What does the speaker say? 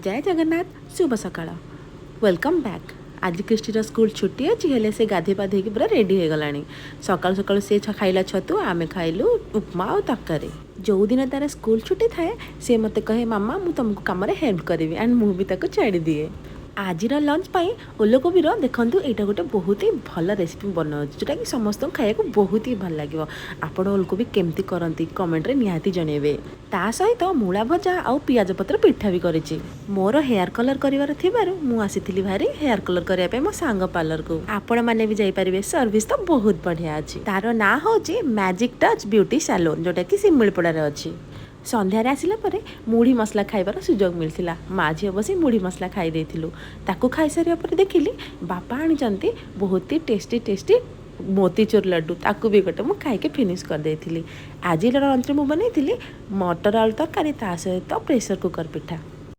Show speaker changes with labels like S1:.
S1: ଜୟ ଜଗନ୍ନାଥ, ଶୁଭ ସକାଳ, welcome back. ଆଜି କ୍ରିଷ୍ଟିର ସ୍କୁଲ ଛୁଟି ଅଛି, ହେଲେ ସେ ଗାଧୋଇ ପାଧେଇକି ପୁରା ରେଡ଼ି ହେଇଗଲାଣି। ସକାଳୁ ସକାଳୁ ସେ ଖାଇଲା ଛତୁ, ଆମେ ଖାଇଲୁ ଉପମା ଆଉ ତରକାରୀ। ଯେଉଁଦିନ ତାର ସ୍କୁଲ ଛୁଟି ଥାଏ, ସେ ମୋତେ କହେ, "ମାମା, ମୁଁ ତୁମକୁ କାମରେ ହେଲ୍ପ କରିବି।" ଆଣ୍ଡ ମୁଁ ବି ତାକୁ ଛାଡ଼ିଦିଏ। ଆଜିର ଲଞ୍ଚ ପାଇଁ ଓଲକୋବିର, ଦେଖନ୍ତୁ, ଏଇଟା ଗୋଟେ ବହୁତ ହି ଭଲ ରେସିପି ବନାଉଛି, ଯେଉଁଟାକି ସମସ୍ତଙ୍କୁ ଖାଇବାକୁ ବହୁତ ହି ଭଲ ଲାଗିବ। ଆପଣ ଓଲକୋବି କେମିତି କରନ୍ତି, କମେଣ୍ଟରେ ନିହାତି ଜଣାଇବେ। ତା ସହିତ ମୂଳା ଭଜା ଆଉ ପିଆଜ ପତ୍ର ପିଠା ବି କରିଛି। ମୋର ହେୟାର କଲର୍ କରିବାର ଥିବାରୁ ମୁଁ ଆସିଥିଲି ଭାରି ହେୟାର କଲର୍ କରିବା ପାଇଁ ମୋ ସାଙ୍ଗ ପାର୍ଲରକୁ। ଆପଣମାନେ ବି ଯାଇପାରିବେ, ସର୍ଭିସ୍ ତ ବହୁତ ବଢ଼ିଆ ଅଛି। ତାର ନାଁ ହେଉଛି ମ୍ୟାଜିକ୍ ଟଚ୍ ବ୍ୟୁଟି ସାଲୋନ୍, ଯେଉଁଟାକି ଶିମିଳିପଡ଼ାରେ ଅଛି। ସନ୍ଧ୍ୟାରେ ଆସିଲା ପରେ ମୁଢ଼ି ମସଲା ଖାଇବାର ସୁଯୋଗ ମିଳିଥିଲା। ମା ଝିଅ ବସି ମୁଢ଼ି ମସଲା ଖାଇ ଦେଇଥିଲୁ। ତାକୁ ଖାଇସାରିବା ପରେ ଦେଖିଲି ବାପା ଆଣିଛନ୍ତି ବହୁତ ହି ଟେଷ୍ଟି ଟେଷ୍ଟି ମୋତିଚୁର ଲଡ଼ୁ। ତାକୁ ବି ଗୋଟେ ମୁଁ ଖାଇକି ଫିନିଶ୍ କରିଦେଇଥିଲି। ଆଜିର ଲଞ୍ଚରେ ମୁଁ ବନେଇଥିଲି ମଟର ଆଳୁ ତରକାରୀ, ତା ସହିତ ପ୍ରେସର କୁକର୍ ପିଠା।